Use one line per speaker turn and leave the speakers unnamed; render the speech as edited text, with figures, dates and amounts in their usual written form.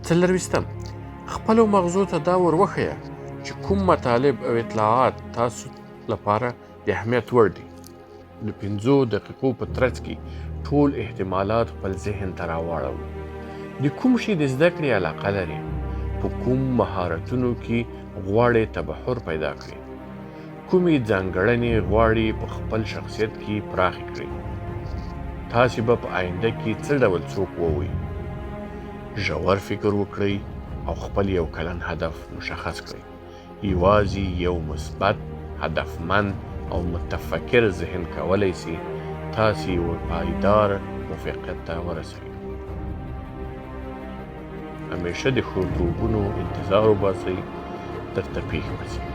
څلورویشتم، خپلو مغزو ته دا ور وښیه چې کوم مطالب او اطلاعات تاسو لپاره د اهمیت وړ دي. د پنځو دقیقو په ترڅ کې ټول احتمالات خپل ذهن ته راواړوئ. د کوم شي د زده کړې علاقه لرې؟ په کوم مهارتونو کې غواړې تبحر پیدا کړې؟ کومې ځانګړنې غواړې په خپل شخصیت کې پراخې کړې؟ تاسې به په آینده کې څه ډول څوک ووئ؟ ژور فکر وکړئ او خپل یو کلن هدف مشخص کړئ. یوازې یو مثبت، هدفمند او متفکر ذهن کولی شي تاسې یوه پایدار موفقیت ته ورسوي. همیشه د ښو دروغونو انتظار وباسئ، درته پېښ به شي.